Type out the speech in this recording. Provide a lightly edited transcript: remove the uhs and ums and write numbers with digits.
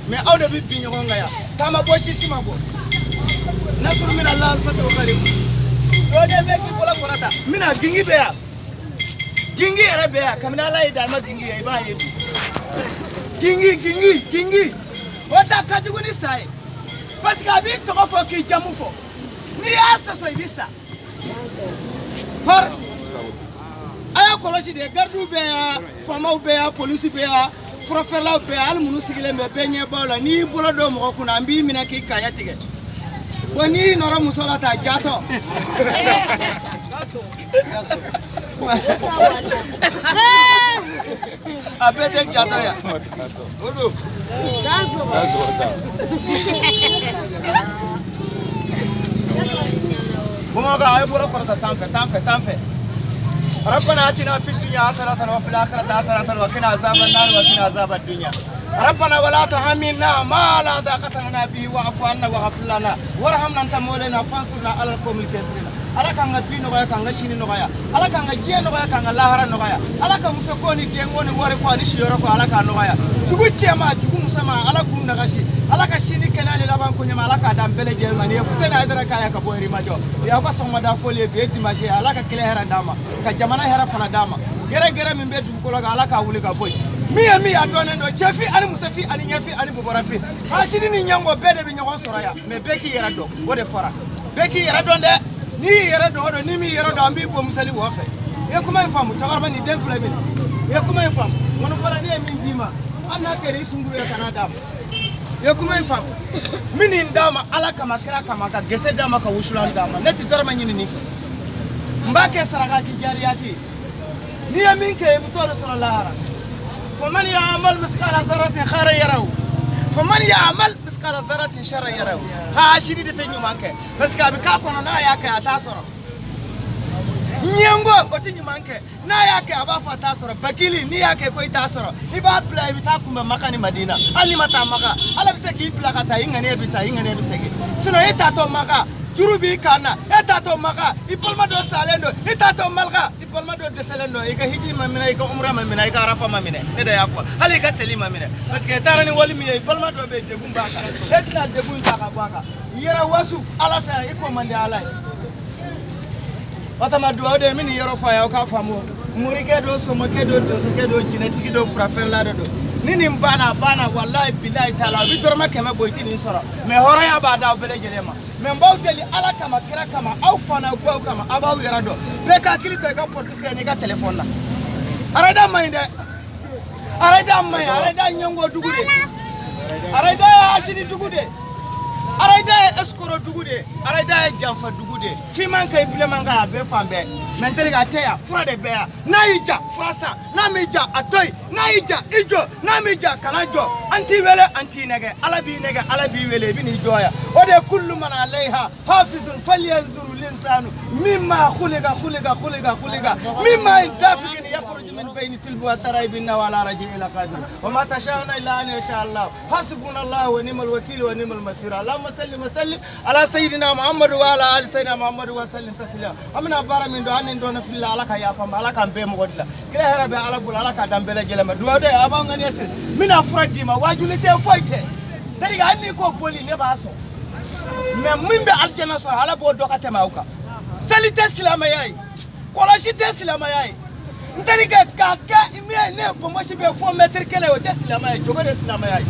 Mais aw de bɛ bin ɲɔgɔn kan yan. Taama bɔ sisi ma bɔ. Nasuru mina la alifatu karimu. Dɔ bɛ k'i bolo kɔrɔta. N bɛna gingi bɛ yan. Gingi yɛrɛ bɛ yan. Kabini Ala ye dan i ma gingi ye, i b'a ye bi. Gingi gingi gingi. O ta ka jugu ni sa ye. Parce que a b'i tɔgɔ fɔ k'i jamu fɔ. N'i y'a sɔsɔ i bɛ sa. Hɔr a y'a kɔlɔsi de, garidiw bɛ yan, faamaw bɛ yan, polisi bɛ yan, furafeerelaw bɛ yan, hali minnu sigilen bɛ bɛɛ ɲɛ b'aw la. N'i y'i bolo don mɔgɔ kunna, an b'i minɛ k'i kaya tigɛ. Wa n'i nɔrɔ muso la ta jatɔ. A bɛɛ tɛ jatɔ ya. O don. Bamakɔ a ye bolo kɔrɔta sanfɛ sanfɛ sanfɛ. ربنا اتنا في الدنيا حسنة وفي الآخرة حسنة وقنا عذاب النار وقنا عذاب الدنيا. ربنا ولا تحملنا ما لا طاقة لنا به واعف عنا واغفر لنا وارحمنا أنت مولانا فانصرنا على القوم الكافرين. Ala k'an ka bi nɔgɔya, k'an ka sini nɔgɔya. Ala k'an ka diɲɛ nɔgɔya, k'an ka lahara nɔgɔya. Ala ka muso ko ni denko ni wari ko ani siyɔrɔ ko, Ala k'a nɔgɔya. Jugu cɛma, jugu musama, Ala k'u nagasi. Ala ka sini kɛnɛya ni laban ko ɲɛma, Ala k'a d'an bɛɛ lajɛlen ma. Nin ye Fuseni Hayidara k'a ye ka bɔ Yirimajɔ. O y'aw ka sɔgɔmada foli ye. Bi ye dimanche ye. Ala ka kile hɛrɛ d'an ma, ka jamana hɛrɛ fana d'an ma. Gɛrɛ gɛrɛ min bɛ dugukolo kan, Ala k'a wuli ka bɔ yen. Min ye min ye, a dɔnnen don. Cɛfin ani musofin ani ɲɛfin ani bobɔrɔfin, hasidi ni ɲɛngo bɛɛ de bɛ ɲɔgɔn sɔrɔ yan. Mais bɛɛ k'i yɛrɛ dɔn, o de fɔra. Bɛɛ k'i yɛrɛ dɔn dɛ. N'i y'i yɛrɛ dɔn, o don. N'i m'i yɛrɛ dɔn, an b'i bɔ musali wɔ fɛ. I ye kuma in faamu? Cɛkɔrɔba nin den filɛ min, i ye kuma in faamu? Ŋɔnifɔla, ne ye min d'i ma, hali n'a kɛra i sunkuru ye, kana d'a ma. I ye kuma in faamu? N bɛ nin d'a ma Ala kama, kira kama, ka gese d'a ma, ka wusulan d'a ma. Ne tɛ dɔrɔmɛ ɲini nin fɛ. N b'a kɛ sarakati jariyati. N'i ye min kɛ, i bɛ t'o de sɔrɔ lahara. Faman ya'mal miskala zarratin khairan yarahu faman ya'mal miskala zarratin sharran yarahu. Ha, sini de tɛ ɲuman kɛ, parce que a bɛ k'a kɔnɔ, n'a y'a kɛ a t'a sɔrɔ. Ɲɛngo, o tɛ ɲuman kɛ, n'a y'a kɛ a b'a fɔ a t'a sɔrɔ. Bakili, n'i y'a kɛ ko i t'a sɔrɔ, i b'a bila, i bɛ taa kunbɛn Maka ni Madina. Hali n'i ma taa Maka, Ala bɛ se k'i bila ka taa, i ŋaniya bɛ taa, i ŋaniya bɛ segin. Sinon e taatɔ Maka, juru b'i kan na. E taatɔ Maka, i balima dɔ salen don. E taatɔ Malika, i balima dɔ dɛsɛlen don. I ka hiji ma minɛ, i ka umra ma minɛ, i ka arafa ma minɛ. Ne de y'a fɔ, hali i ka seli ma minɛ, parce que e taara ni wali min ye, i balima dɔ bɛ yen, degun b'a kan, e tɛna degun ta ka bɔ a kan. Yɛrɛ wasu Ala fɛ, i ko man di Ala ye. Watama duwawu de ye min yɔrɔ fɔ a ye, aw k'a faamu. Morikɛ don, somɔkɛ don, donsokɛ don, jinɛtigi don, furafeerela de don. Ni nin banna, a banna. Walayi bilayi taala, a bɛ dɔrɔmɛ 100 bɔ, i tɛ nin sɔrɔ. Mais hɔrɔnya b'a d'aw bɛɛ lajɛlen ma. Mais n b'aw deli Ala kama, kira kama, aw fa n'aw baw kama, aw b'aw yɛrɛ dɔn. Bɛɛ ka hakili to i ka portefeuille n'i ka téléphone na. Arada man ɲi dɛ, arada man ɲi. Arada ɲɛngo dugu de, arada ye hasidi dugu de, arada ye escroc dugu de, arada ye janfa dugu de. Finman ka ɲi, bilenman ka ɲi, a bɛɛ fan bɛɛ. Mais n terikɛ, a tɛ yan, fura de bɛ yan. N'a y'i ja, fura san. N'a m'i ja, a to yen. N'a y'i ja, i jɔ. N'a m'i ja, kana jɔ. An t'i wele, an t'i nɛgɛ. Ala b'i nɛgɛ, Ala b'i wele, i bɛ n'i jɔ yan. O de ye kullu man alayha hafizun falyanzuru linsanu mimma khuliqa khuliqa khuliqa khuliqa mimma dafiqin yakhruju min bayni tilbi wa taraibi innahu ala raj'i laqadir wa ma tasha'una illa an yasha Allah. Hasbunallahu wa ni'mal wakil wa ni'mal masir. Allahumma salli wa sallim ala sayyidina Muhammad wa ala ali sayyidina Muhammad wa sallim taslima. An bɛna baara min don, hali ni dɔɔnin filila, Ala ka yafa n ma, Ala k'an bɛɛ mɔgɔ dilan. Kila hɛrɛ bɛ Ala bolo, Ala k'a d'an bɛɛ lajɛlen ma. Dugawu de, a b'aw ŋaniya siri. N bɛna fura d'i ma, wajuli tɛ, foyi tɛ. Terikɛ, hali n'i ko boli, ne b'a sɔn. Mais min bɛ alijana sɔrɔ, Ala b'o dɔn ka tɛmɛ aw kan. Seli tɛ silamɛya ye, kɔlɔsi tɛ silamɛya ye. N terikɛ, k'a kɛ min ye, ne ye pɔnpɔsi bɛ fɔ mɛtiri kelen, o tɛ silamɛya ye. Jogo de ye silamɛya ye.